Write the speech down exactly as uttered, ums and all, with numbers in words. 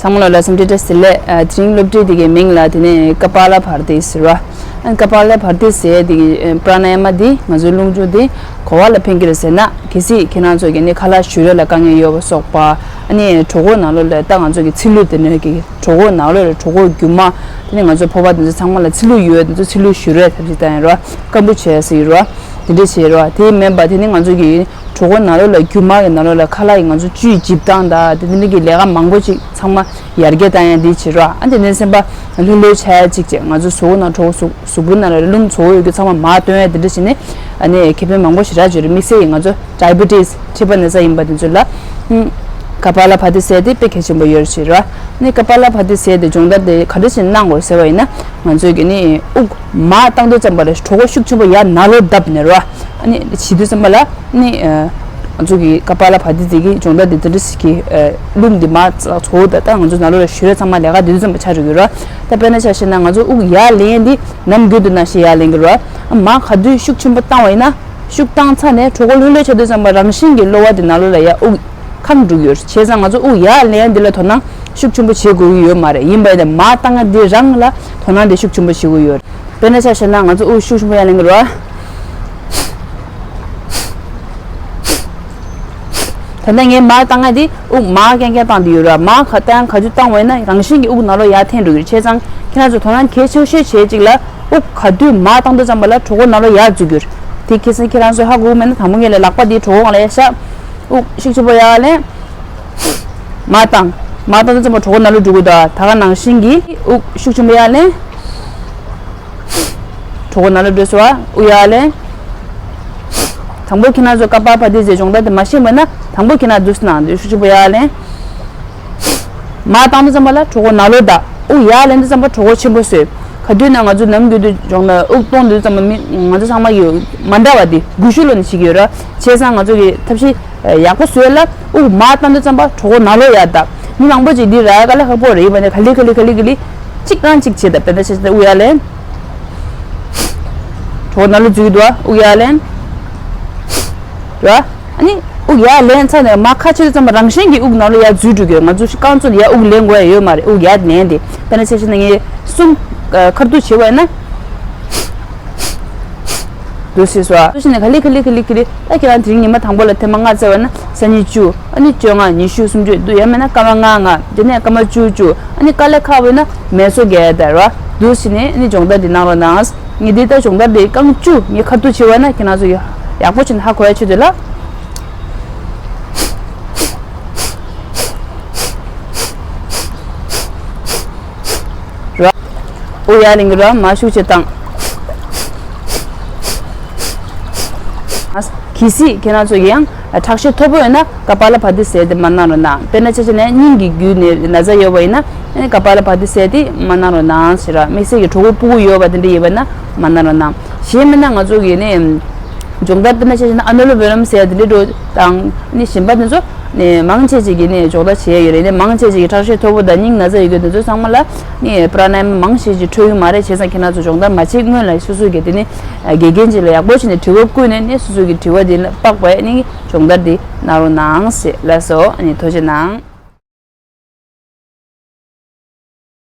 ཚང་མ་ལ་ལ་སེམས་ཁྲལ་བཀྲ་ཤིས་བདེ་ལེགས། ཨ། དེ་རིང་སློབ་ཁྲིད་དེ་གའི་མིང་ལ་དེ་ནས་ཀ་པཱ་ལ་བྷ་ཏི་ཟེར་བ། ཨ། ཀ་པཱ་ལ་བྷ་ཏི་ཟེར་དེ་གི་པྲ་ན་ཡ་མ་དེ་ང་ཚོའི་རླུང་འཇུག་དེ་གོ་བ་ལ་ཕན་གྱི་རེད་ཟེར་ན། གལ་སྲིད་ཁྱེད་རང་ཚོ་གི་ནི་ཁ་ལག་བཞུ་རས་ལ་དཀའ་ངལ་ཡོད་པ་སོགས་པ། ཨ་ནི་གྲོད་ཁོག་ནང་ལོགས་ལ་ད་ང་ཚོ་གི་ཚིལ་ལུ་དེ་ནས་གི་གྲོད་ཁོག་ནང་ལོགས་ལ་གྲོད་ཁོག་རྒྱུ་མ། དེ་ནས་ང་ཚོ་ཕོ་བ་དེ་ཚོ་ཚང་མ་ལ་ཚིལ་ལུ་ཡོད། དེ་ཚོ་ཚིལ་ལུ་བཞུ་རས་ཐབས་ཤེས་བཏང་ཡིན་རོ། སྐམ་པོ་བྱས་ཟེར་ཡིན་རོ། དེ་འདྲ་བྱས་རོ། དེ་མིན་པ་དེ་ནི་ང་ཚོ་གི་གྲོད་ཁོག་ནང་ལོགས་ལ་རྒྱུ་མ་གི་ནང་ལོགས་ལ་ཁ་ལག་གི་ང་ཚོ་བཅུད་འཇིབ་སྟངས་དང་དེ་འདྲ་གི་ལས་ཀ་མང་པོ་ཅིག་ཚང་མ་ཡར་རྒྱས་བཏང་ཡ་འདི་བྱེད་རོགས། ཨ་ནི་དེ་ནས་སེམས་པ་ལྷོད་ལྷོད་ཆགས་ཡ་ཅིག་བྱས། ང་ཚོ་གཟུགས་པོ་ནང་གྲོད་ཁོག་གཟུགས་གཟུགས་པོ་ནང་ལ་རླུང་བཙོག་པོ་ཡོད་རྒྱུ་ཚང་མ་མར་བཏོན་ཡ་དེ་འདྲ་བྱས་ནས། ཨ་ནི་ཁེ་ཕན་མང་པོ་ཞེ་དྲག་བྱེད་རེད། དམིགས་བསལ་གྱི་ང་ཚོ་ཌའི་བི་ཊི་སི་མཁྲིས་པ་ན་ཚ་ཡིན་པ་དེ་ཚོ་ལ། ཨུམ། ཀ་པཱ་ལ་བྷ་ཏི་ཟེར་དེ་དཔེ་གལ་ཆེན་པོ་ཡོད་རེད་ཟེར་རོ། ཨ་ནི་ཀ་པཱ་ལ་བྷ་ཏི་ཟེར་དེ་སྦྱོང་བརྡར་དེ་ག་འདྲ་ཞིག་གནང་དགོས་ཟེར་བ་ཡིན་ན། ང་ཚོས་ཀྱི་ནི་དབུགས་མར་བཏང་དུས་ཙམ་པ་ལ་གྲོད་ཁོག་ཤུགས་ཆེན་པོ་ཡར་ནང་ལོགས་བརྡབས་ནས་རོ། ཨ་ནི་བྱེད་དུས་ཙམ་པ་ལ་ནི། ཨ། ང་ཚོ་གི་ཀ་པཱ་ལ་བྷ་ཏི་ཟེར་གི་སྦྱོང་བརྡར་འདི་འདི་འདྲ་ཞིག་གི། ཨ། རླུང་འདི་མར་ཚ་ཚོར་ད་ད་ང་ཚོ་ནང་ལོགས་ལ་བཞུ་རས་ཚང་མ་ལས་ཀ་འདི་དུས་ཙམ་པ་ཆགས་འགྲོ་གི་རོ། ད་དཔེར་ན་ཆ་བཞག་ན་ང་ཚོ་དབུགས་ཡར་ལེན་འདི་ནམ་རྒྱུན་དུ་ནང་བཞིན་ཡར་ལེན་གི་རོ། མར་ག་དུས་ཤུགས་ཆེན་པོ་བཏང་བ་ཡིན་ན། ཤུགས་བཏང་ཚར་ནས་གྲོད་ཁོག་ལྷོད་ལྷོད་ཆགས་དུས་ཙམ་པ་རང་བཞིན་གྱི་གློ་བ་འདི་ནང་ལོགས་ལ་ཡར་དབུགས་འཁང་འགྲོ་གི་ཡོད་རེད། བྱས་ཙང་ང་ཚོ་དབུགས་ཡར་ལེན་འདི་ལ་དོ་སྣང་ཤུགས་ཆེན་པོ་བྱེད་དགོས་ཀྱི་ཡོད་མ་རེད། ཡིན་པ་ཡིན་ན་མར་བཏང་ཡ་འདི་རང་ལ་དོ་སྣང་འདི་ཤུགས་ཆེན་པོ་བྱེད་དགོས་ཡོད་རེད། དཔེར་ན་ཆ་བཞག་ན་ང་ཚོ་དབུགས་ཤུགས་ཆེན་པོ་ཡར་ལེན་གི་རོ། ད་ལྟ་ངས་མར་བཏང་ཡ་དེ་དབུགས་མར་རྐྱང་རྐྱང་བཏང་དུ་ཡོད་ར། མར་ག་བཏང་ག་དུས་བཏང་བ་ཡིན་ན་རང་བཞིན་གྱིས་དབུགས་ནང་ལོགས་ཡར་འཐེན་འགྲོ་གི་རེད། བྱས་ཙང་ཁྱེད་རང་ཚོ་དོ་སྣང་གལ་ཆེ་ཤོས་བྱེད་ཅིག་ལ། དབུགས་ག་དུས་མར་བཏང་དུས་ཙམ་པ་ལ་གྲོད་ཁོག་ནང་ལོགས་ཡར་འཛུལ་གྱི་རེད། དེ་ཁ་སང་ཁྱེད་རང་ཚོས་ཧ་གོ་གི་མེད་ན། དང་པོ་ངས་ལ་ལག་པ་དེ་གྲོད་ཁོག་སྒང་ལ་ཡར་བཞག་དབུགས་ཤུགས་ཆེན་པོ་ཡར་ལེན། མར་བཏང་། མར་བཏང་དུས་ཙམ་པ་གྲོད་ཁོག་ནང་ལོགས་འགྲོ་གི་འདུག་ད་ག་ནང་བཞིན་གྱིས་དབུགས་ཤུགས་ཆེན་པོ་ཡར་ལེན། གྲོད་ཁོག་ནང་ལོགས་འགྲོ་སོང་བ། དབུགས་ཡར་ལེན། དང་པོ་ཁྱེད་རང་ཚོ་ཀ་པཱ་ལ་བྷ་ཏི་ཟེར་སྦྱོང་བརྡར་དེ་མ་ཤེས་པ་ན། དང་པོ་ཁྱེད་རང་འདུག་སེ་གནང་དུས་ཤུགས་ཆེན་པོ་ཡར་ལེན། མར་བཏང་དུས་ཙམ་པ་ལ་གྲོད་ཁོག་ནང་ལོགས་བརྡབས། དབུགས་ཡར་ལེན་དུས་ཙམ་པ་གྲོད་ཁོག་ཆེན་པོ་བཟོས། ག་དུས་ན་ང་ཚོ་ནམ་རྒྱུན་དུ་སྦྱོང་ན་དབུགས་གཏོང་དུས་ཙམ་པ་མི་ང་ཚོ་ཚང་མ་ཡོད་མ་འདྲ་བ་དེ་སྒུལ་ཤུགས་ལོག་ནས་བྱེད་ཀྱི་ཡོད་ར། བྱས་ཙང་ང་ཚོ་གི་ཐབས་ཤེས་ཡག་པོ་བཟོས་ལ། དབུགས་མར་བཏང་དུས་ཙམ་པ་གྲོད་ཁོག་ནང་ལོགས་ཡར་བརྡབས། མི་མང་པོ་ཅིག་འདི་ར་དཀའ་ལས་ཁག་པོ་རེད། ཡིན་པ་ནས་ག་ལེ་ག་ལེ་ག་ལེ་ག་ལེ་གཅིག་རང་གཅིག་བྱེད། ད་དཔེར་ན་ཆ་བཞག་ན་དབུགས་ཡར་ལེན། གྲོད་ཁོག་ནང་ལོགས་འཛུལ་གྱི་འདུག་ཨ། དབུགས་ཡར་ལེན། ར། ཨ་ནི་དབུགས་ཡར་ལེན་ཚར་ནས་མར་ཁ་ཕྱེ་དུས་ཙམ་པ་རང་བཞིན་གྱིས་དབུགས་ནང་ལོགས་ཡར་འཛུལ་འགྲོ་གི་ཡོད། ང་ཚོ་རྐང་བཙུགས་ནས་ཡར་དབུགས་ལེན་དགོས་ཡ་ཡོད་མ་རེད། དབུགས་ཡར་ལེན་ཏེ། དཔེར་ན་ཆ་བཞག་ན་ངས་གསུམ་ཁ་ཐུག་བྱེད་པ་ཡིན་ན། འདུག་སེ་སོ། འདུག་སེ་ནས་ག་ལེ་ག་ལེ་ག་ལེ་ག་ལེ། ད་ཁྱེད་རང་དེ་རིང་ཉི་མ་དང་པོ་ལ་ཐེངས་མ་ལྔ་བཙལ་བ་ན་སང་ཉིན་བཅུ། ཨ་ནི་བཅོ་ལྔ། ཉི་ཤུ། སུམ་ཅུ། འདུག་ཡང་མིན་ན་སྐར་མ་ལྔ་ལྔ། དེ་ནས་སྐར་མ་བཅུ་བཅུ། ཨ་ནི་དཀའ་ལས་ཁག་པོ་ཡིན་ན་མལ་གསོ་རྒྱག་ཡ་དེ་ར། འདུག་སེ་ནས་ཨ་ནི་སྦྱོང་བརྡར་འདི་གནང་རོགས་གནང་། ངས་འདི་ལྟར་སྦྱོང་བརྡར་འདི་རྐང་བཅུ་ངས་ཁ་ཐུག་བྱེད་པ་ན་ཁྱེད་རང་ཚོ་ཡག་པོ་བྱས་ནས་ཧ་གོ་ཡ་ཆེད་དུ་ལ། ར། དབུགས་ཡར་ལེན་གྱི་ར། མར་ཤུགས་ཆེ་བཏང་། གལ་སྲིད་ཁྱེད་རང་ཚོ་གི་ཡང་ཁྲག་ཤེད་མཐོ་པོ་ཡོད་ན་ཀ་པཱ་ལ་བྷ་ཏི་ཟེར་དེ་མ་གནང་རོགས་གནང་། དཔེར་ན་ཆ་བཞག་ན་སྙིང་གི་རྒྱུད་ནས་ན་ཚ་ཡོད་པ་ཡིན་ན་ཀ་པཱ་ལ་བྷ་ཏི་ཟེར་དེ་མ་གནང་རོགས་གནང་ཟེར་ར། དམིགས་བསལ་གྱི་གྲོད་ཁོག་ཕྲུ་གུ་ཡོད་པ་དེ་འདྲ་ཡོད་པ་ན་མ་གནང་རོགས་གནང་། གཞན་མིན་ན་ང་ཚོ་གི་ནི་སྦྱོང་བརྡར། དཔེར་ན་ཆ་བཞག་ན་ཨ་ནུ་ལོམ་བི་ལོམ་ཟེར་དེ་འདྲ་འགྲོ་དང་ནི་གཞན་པ་དེ་ཚོ། ནས་མང་ཆེ་ཅིག་གིས་ནས་སྦྱོང་བརྡར་བྱས་ཡོད་རེད། ནས་མང་ཆེ་ཅིག་གིས་ཁྲག་ཤེད་མཐོ་པོ་དང་སྙིང་ན་ཚ་ཡོད་མཁན་དེ་ཚོ་ཚང་མ་ལ་ནས་པྲ་ན་ཡ་མ་མང་ཆེ་ཅིག་འཕྲོད་ཀྱི་མ་རེད། བྱས་ཙང་ཁྱེད་རང་ཚོ་སྦྱོང་བརྡར་མ་བྱེད་སྔོན་ལ་སོ་སོ་གིས་དེ་ནས་དགེ་རྒན་ཅིག་ལ་ཡག་པོ་བྱས་ནས་དྲི་བ་བསྐུལ་ནས་ནས་སོ་སོ་གི་དྲི་བ་དེ་ལ་དཔག་པའི་ནས་སྦྱོང་བརྡར་དེ་གནང་རོགས་གནང་ཞེས་ལབ་སོང་། ཨ་ནི་ཐུགས་རྗེ་གནང་།